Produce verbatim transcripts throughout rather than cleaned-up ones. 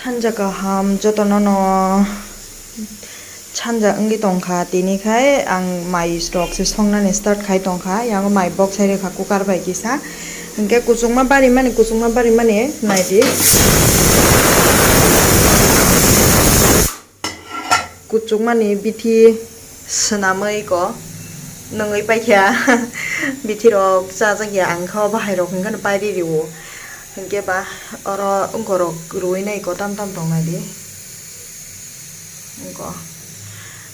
Sanja kaham jotono no sanja wngwi tongkha, tini khai ang mai rok se songnani start khai tongkha, yango mai bok sai rwkha cooker bai kisa, hinkhe kuchukma barimani, kuchukma barimani naidi. Kuchukmani bithi swnamwi ko nungwi paikha. Bithi rok chajak ya ang kha, o bahai rok hinkhe no pairi rio. Hinkhe ba oro wngkorok ruwi nai ko tam tam tong nai di. Wngko.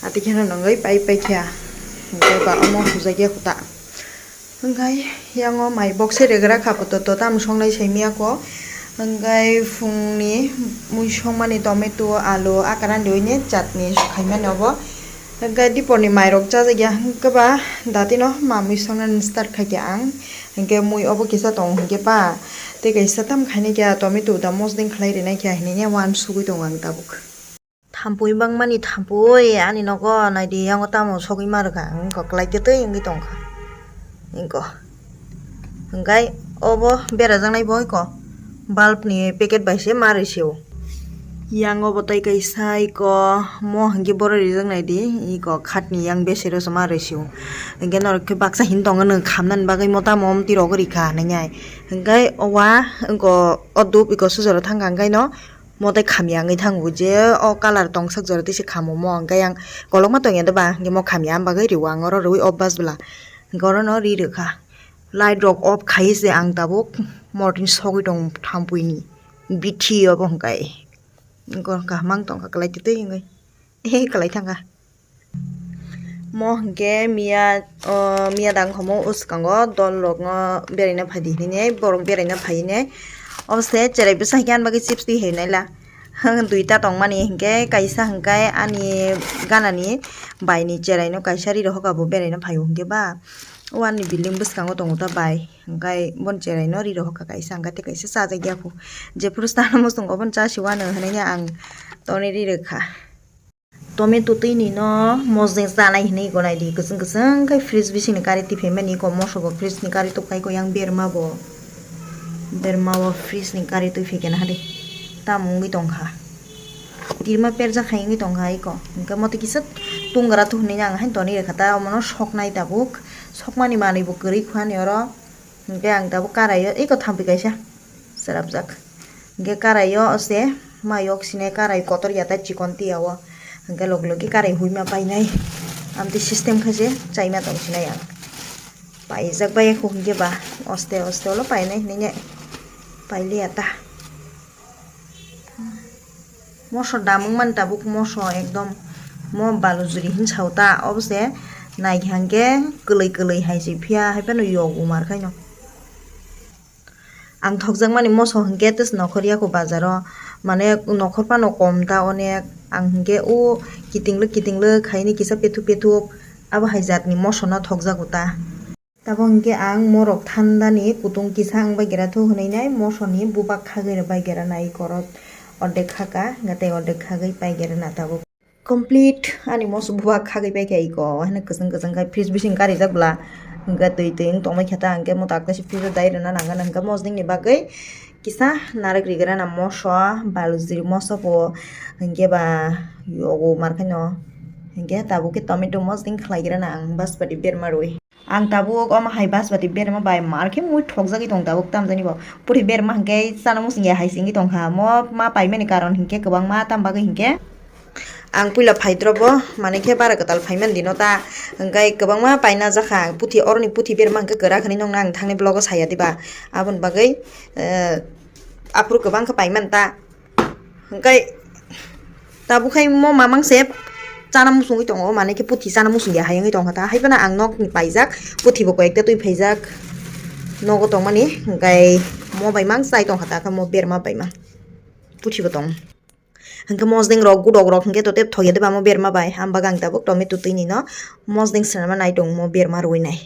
Ati kheno nungwi pai paikha. Hinkhe ba omo hujak ya khuta. Hwnkhe yango mai bok se regra kha, poto to tamo songnai saimya ko. Hwnkhe phungni mui songmani tomato, alu, akwran riwini chutney khaimani obo. Hwnkhe diporni mairok chajakya hwnkhe ba datino mamui songnani start khaikha ang. Hwnkhe mui obo kisa tongo hwnkhe ba tei kaisa tam khainai kha tomato da mosdeng khlai rinai kha hinwi uansugwi tongo ang tabuk. Thampui bangmani thampui ani nogo naidi, yango tamo sogwi ma rwkha, wngkha kwlai tei tei wngwi tongkha. Wngkha. Hwnkhe obo berajaknai bo iko bulb ni packet bai se ma rwsio. Yango bo tei kaisa iko mo hwnkhe borok rijak naidi, iko khatni yang besero se ma rwsio. Hwnkhe norok khe baksa hin tongo nwng khamnani bagwi mo tamo omtwi rogwi rikha hinwi. Hwnkhe owa wngkha o dup iko sujaro thangkha hwnkhe no. Mo tei khamya wngwi thango je o colour tongsak jora tei se khamo mo, hwnkhe yang kolokma tongya de ba, hwnkhe mo khamya, am bagwi rio ang oro rwi off bas bwla, hwnkhe oro no ri rwkha. Light rok off khai se ang tabuk morning sogwi tong thampui ni bithi obo hwnkhe, hwnkhe kaham ang tongkha kwlai tei tei wngwi, eh, kwlai thangkha. Mo hwnkhe miya, o, miya dang homo o swkango dol rokno beraina phaidi hinwi borok beraina phainai. Obose cherai bwsa hwnkhe ani bagwi chips twi hai naila. Hwng duita tongmani hwnkhe kaisa hwnkhe ani ganani baini cheraino kaisa ri rohor kha bo beraina phaio hwnkhe ba. O ani building bwskango tongo ta bai, hwnkhe bon cheraino ri rohor kha kaisa, hwnkhe tei kaisa chajakya kho. Jephuru chana muchungo obono chasi uanw hinwi ang toni ri rwkha. Tomato twi ni no mosdeng chanai hinwi gonai di, kwchwng kwchwng khe fridge bising ni kari twi phaimani, iko moso bo fridge ni kari tubkhai ko yang berma bo, berma bo fridge ni kari twi phaikhe naha di, tamo wngwi tongkha, tirma perjak hai wngwi tongkha iko, hwnkhe moto kisa tungra tu hinwi ang haino toni rwkha ta, omono soknai tabuk, sokmani manwi bo kwrwi kho ani oro. Hwnkhe ang tabuk karaio eko thampui kaisa chwrapjak. Hwnkhe karaio ose mai yok sine karai kotor ya ta chikon tiya o. Hwnkhe log logi karai huima painai. Amtwi system khe se chaima tong sinai ang. Paijak bai ekho hwnkhe ba oste oste olo painai hinwi ne pailiya ta. Moso damung mani tabuk moso ekdom mo balujuri hinwi sao ta, obo se naikha hwnkhe kwlwi kwlwi hai se phiya hai phano yogo mar khaino. Ang thokjakmani moso hwnkhe tei nokhor yaku bazaro, mane nokhor phano kom ta onek, ang hwnkhe o kitinglo kitinglo khaini kisa pethu pethu abo hai jatni moso no thokjago ta. Tabuk hwnkhe ang morok thandani kutung kisa wng bai gira thu hwnwi nai, mosoni bubak khagwi rw bai gira nai, iko oro ordek khaka, hwnkhe tei ordek khagwi pai gira na tabuk. Complete ani moso bubak khagwi pai kha iko, haino kwchwng kwchwng khai fridge bising karijak bwla, hwnkhe twi twi wng tongbai kha ta, hwnkhe moto aklesi fridge o dai rwna nangani, hwnkhe mosdengni bagwi kisa narwk rigra na moso, balujri moso bo, hwnkhe ba yogo mar khaino, hwnkhe tabuk khe tomato mosdeng khlai gira na ang baspati berma rwi. Ang tabuk omo hai baspati berma bai mar khe mui thokjagwi tong tabuk tamjani bo. Puthi berma hwnkhe chana muchung ya hai se wngwi tongkha. Mo ma paimani karon hinkhe kwbangma, tam bagwi hinkhe ang puila phaidrobo, mane khe bara kwtal phaimani dino ta, hwnkhe kwbangma paina jakha. Puthi, oroni puthi berma hwnkhe kwrak hinwi nokna ang thangni vlog o saya diba. Aboni bagwi, eh, aphuru kwbang khe paimani ta. Hwnkhe tabuk khai mo mamang se chana muchungwi tongo, mane khe puthi chana muchung ya hai wngwi tongkha ta, hai phano ang nok ni paijak, puthi bo koi ekta twi phaijak nogo tongmani, hwnkhe mo bai mang chai tongkha ta, khe mo berma bai mang puthi bo tong, hwnkhe mosdeng rok gudok rok hwnkhe to tei thok ya diba mo berma bai, am bagwi ang tabuk tomato twi ni no mosdeng swnamna nai tong mo berma rwi nai.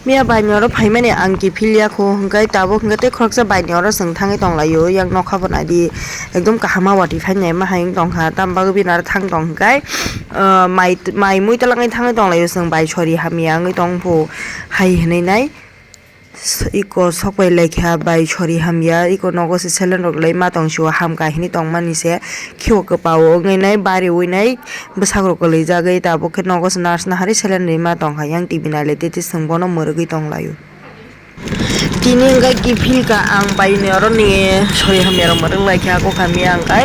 Miya bai ni oro phaimani ang kiphil ya kho, hwnkhe tabuk hwnkhe tei khoroksa bai ni oro chwng thangwi tong lai o, yang nokha bo nai di, ekdom kaham ma watwi phai nai ma hai wng tong kha, tam bagwi bini aro thang tong hwnkhe, ah, mai, mai mui twlangwi thangwi tong lai o, chwng bai sori hamya wngwi tong pho hai hwnwi nai, Iko sokpai laikha bai sori hamya, iko nogo se seleng rok lai ma tong sio, hamkha hini tongmani se khio kwpao wngwi nai bari wi nai bwsak rok kwlwi jagwi, tabuk khe nogo se nurse nahari seleng rwi ma tongkha, yang T V nailai tei tei chwng bono mwrwgwi tong laio. Tini wngkha kiphil ka ang bai ni oro ni sori hamya rok mwrwk laikha, kok hamya wngkha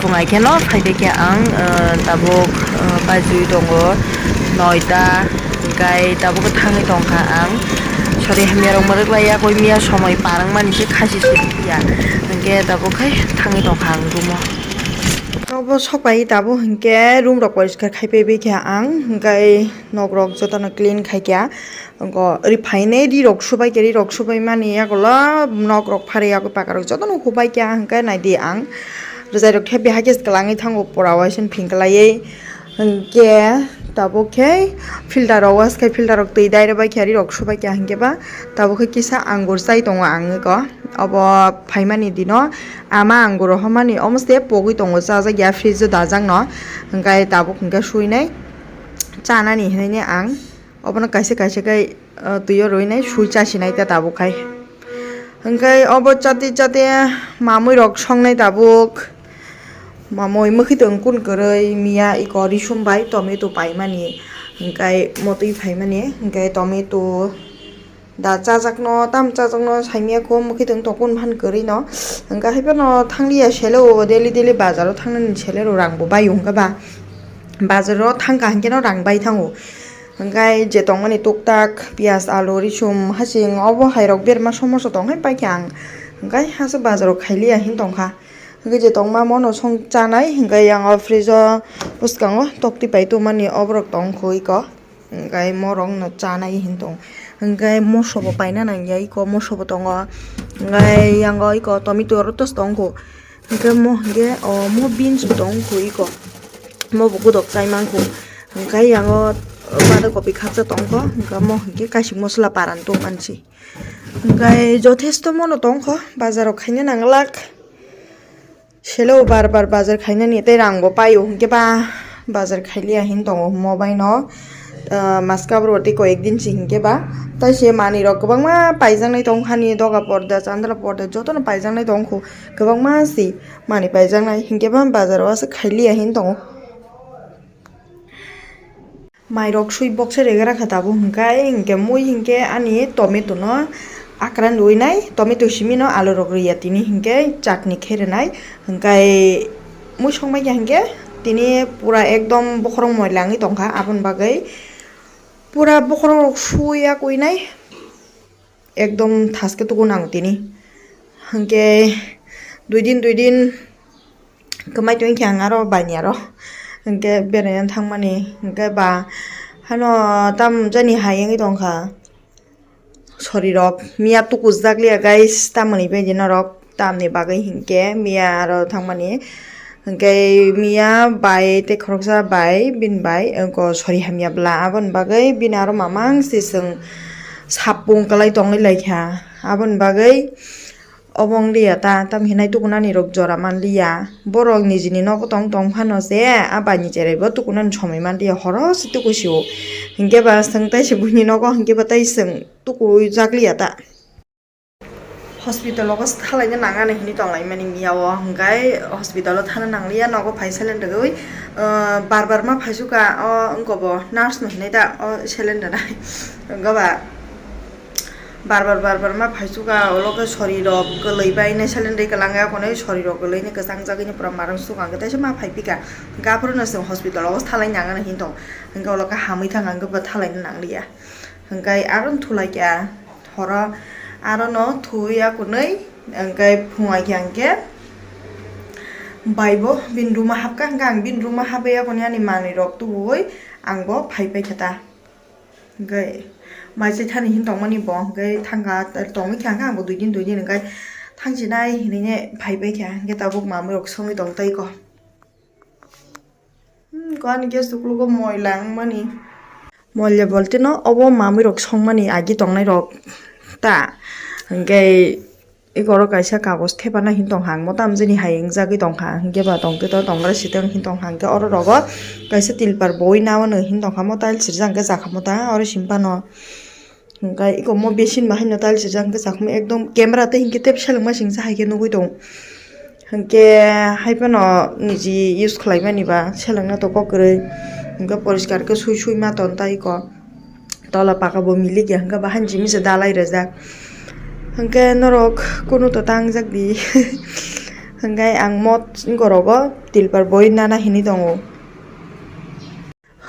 phungai kheno phai de khe ang, eh, tabuk, eh, bajui tongo noita. Hingkai tabuk thangwi tongkha ang. Sori hamya rok mwrwk lai ya, koi miya somoi parang mani se khasi se ya. Hingke tabuk khai thangwi tongkha ang room o. Obo sokpai tabuk hingke room rok poriskar khai paibai kha ang, hingkai nok rok jotono clean khai kha. Ongo ri phainai ri rok subai kha, ri rok subai mani yagulo nok rok phari yago paka rok jotono hubai kha, hingke nai di ang. Rwjai rok khe bihai khe kwlangwi thango pura waising phing kwlaiwi. Hingke tabuk khe filter rok wash khai, filter rok twi dai rwbai khe ri rok subai kha, hingke ba tabuk khe kisa angur chai tongo ang eko. Obo phaimani dino ama angur homani omo se pogwi tongo, chajak ya fridge o dajak no, hingke tabuk hingke suinai chanani hinui ang obono kaisa kaisa khe, ah, twi o rwinai sui chasinai ta tabuk khai. Hingke obo chati chati mamui rok songnai tabuk. Mamui mwkhwtwng kun kwrwi miya iko risum bai tomato paimani, hingke motwi phaimani, hingke tomato da chajakno, tam chajakno saimya kho, mwkhwtwng tokun phan kwrwi no, hingke haiphano thangliya selo daily daily bazaro thangnani selo rang bo bai hingke ba bazaro thangkha hingke no rang bai thango. Hingke je tongmani tuktak piyaj, alu, risum, hasing obo hai rok berma somoso tong hai paikha ang, hingke hasa bazaro khailiya hin tongkha. Hingke je tongma mono song chanai, hingke yang o fridge o bwskango tokti pai tongmani oborok tong kho iko. Hingke morok no chanai hin tong. Hingke moso bo paina nangya iko, moso bo tongo. Hingke yang o iko tomato rok tos tong kho. Hingke mo hingke o mo beans bo tong kho iko. Mo bo godok chai man kho. Hingke yang o bada kopi khaksa tong kho. Hingke mo hingke kaisik mosola paran tong mansi. Hingke jothesto mono tong kho. Bazar o khaina nanglak. Selo bar bar bazar khainani tei rang bo paio, hinkhe ba bazar khailiya hin tongo hwnmo bai no, ah, maska bwrwi tei koyek din si hinkhe ba. Tai se manwi rok kwbangma paijaknai tong hani, doga porda, chandra porda jotono paijaknai tong kho, kwbangma si manwi paijaknai, hinkhe ba bazar o aswk khailiya hin tongo. Mai rok sui bokse regra kha tabuk hwnkhe, hinkhe mui hinkhe ani tomato no akran rwi nai, tomato simi no alu rok rwi ya tini hinkhe chutney khe rwnai, hinkhe mui songbai kha hinkhe tini pura ekdom bokhorok moila wngwi tongkha, aboni bagwi pura bokhorok rok sui ya kwinai. Ekdom thaske tugo nango tini. Hinkhe dui din, dui din kwmai tongkhe ang aro bani aro. Hinkhe beraina thangmani, hinkhe ba hano tam jani hai wngwi tongkha. Sorirok miya tukujak liya guys, tamoni bagwi norok. Tamni bagwi hinkhe miya aro thangmani, hinkhe miya bai tei khoroksa bai bini bai, wngkha sori hamya bwla, aboni bagwi bini aro mamang se chwng sapung kwlai tongwi laikha. Aboni bagwi obo wng liya ta, tamhinai tukunani rok jora man liya. Borok nijini nogo tong tong phano se a bai ni cherai bo tukunani somoi man liya, horo se tuku sio. Hinkhe ba chwng tai se buini nogo hinkhe ba tai chwng tuku jak liya ta. Hospital o thalaina nangani hinwi tonglaimani miya o, hwnkhe hospital o thana nangliya, nogo phai saline rwgwi, ah, bar bar ma phaisukha, o wngkha bo nurse no hinwi da, o saline rwnai. Wngkha ba bar bar, bar bar ma phaisukha, ulo khe sori rok kwlwi bai nai saline rwi kwlangya, hwnwi sori rok kwlwi nai kwchang jagwi nai pura marang sukha, hwnkhe teisa ma phai phika, hwnkhe aphuru no chwng hospital o thalaina nangani hinwi tongo, hwnkhe ulo khe hamwi thangkha, hwnkhe bo thalaina nangliya. Hwnkhe aro thulaikha horo, aro no thuya kunui, hwnkhe phungaikha hwnkhe bai bo bini room o hapkha, hwnkhe ang bini room o hapwi yakoni ani manwi rok tubuwi ang bo phai paikha ta. Hwnkhe mai se thani hin tongmani bo hwnkhe thangkha, tongwi kha hwnkhe ang bo dui din dui din hwnkhe thangsinai hinwi phai paikha, hwnkhe tabuk mamwi rok songwi tong tei ko. Hmm, ko ani gas tuklugo moila wngmani. Moila bolteno obo mamwi rok songmani agi tongnai rok ta. Hwnkhe eko oro kaisa kagoj thepana hin tongkha, ang bo tamjani hai wngjagwi tongkha. Hwnkhe ba tongtwito tongra sitwng hin tongkha. Hwnkhe oro rogo kaisa tilpar boi nawano hin tongkha, mo tiles rijak hwnkhe jakha mo ta oro simpano. Hwnkhe iko mo besin bahai no tiles rijak, hwnkhe chakma ekdom camera tei hinkhe tep selengma singsa hai khe nugui tongo. Hwnkhe hai phano niji use khlai mani ba selengna to kok kwrwi, hwnkhe poriskar khe sui sui ma ton ta iko. Tola paka bo milik ya, hwnkhe bahai ni simi se dalai rijak. Hwnkhe norok kunu to tangjak di. Hwnkhe ang mot wngkorogo tilpar boi nana hinwi tongo.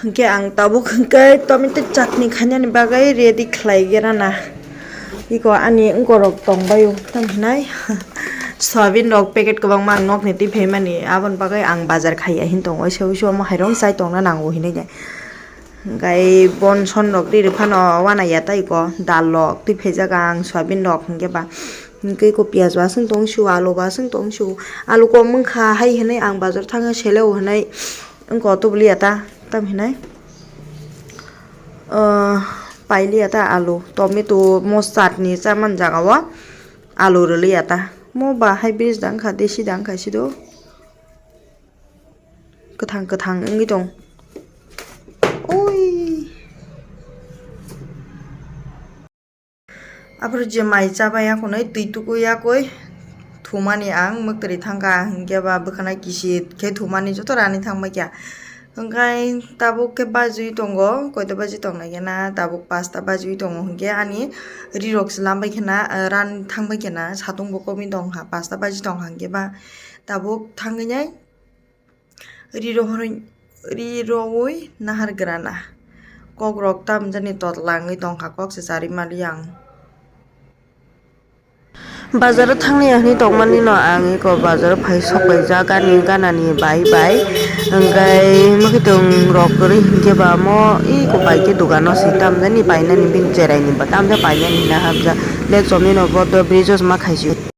Hwnkhe ang tabuk hwnkhe tomato chutney khainani bagwi ready khlai gerana. Iko ani wngkorok tongbaio, tamo hinai soyabin rok packet kwbangma ang nokni twi phaimani, aboni bagwi ang bazar khaiya hin tongo, waisa waisa omo hairok chai tongna nango hinwi de. Hwnkhe bon son rok twi rw phano wana ya tei iko dal rok twi phaijak ang, soyabin rok hwnkhe ba. Hwnkhe iko piyaj bo aswk tong sio, alu bo aswk tong sio, alu kom wngkha hai hinwi ang bazar thangwi seleo hinwi. Wngkha o tubuli ya ta, tam hinai. Ah, paili ya ta alu, tomato, mo chutney cha man jaga o alu rwli ya ta. Mo ba hai bridge da wngkha, desi da wngkha sido. Kwthang kwthang wngwi tong. Oi. Aphuru je mai chabai ya khwnwi twi tukui ya koi thumani ang mwktwrwi thangkha, hinkhe ba bwkhana kisit khe thumani joto rani thangbai kha. Hwnkhe tabuk khe bajwi tongo, koita baji tongnaikhe na tabuk pasta bajwi tongo, hinkhe ani rirok se lambai khe na, rani thangbai khe na satung bo komwi tongkha, pasta baji tongkha, hinkhe ba tabuk thangwi nai. Ri rohorwi, ri rowi nahar grana. Kokrok tamjani totla wngwi tongkha, kok se chari mali ang. Bazaro thangni ya hwnwi tongmani no ang eko bazaro phai sok paijak gani ganani bai bai. Hwnkhe mwkhwtwng rok kwrwi hinkhe ba mo eko bai khe dogano se tamjani painani bini cherai ni ba tamjani painani hwnwi hapjak. Black chomni no bodo bridge o se ma khaisio.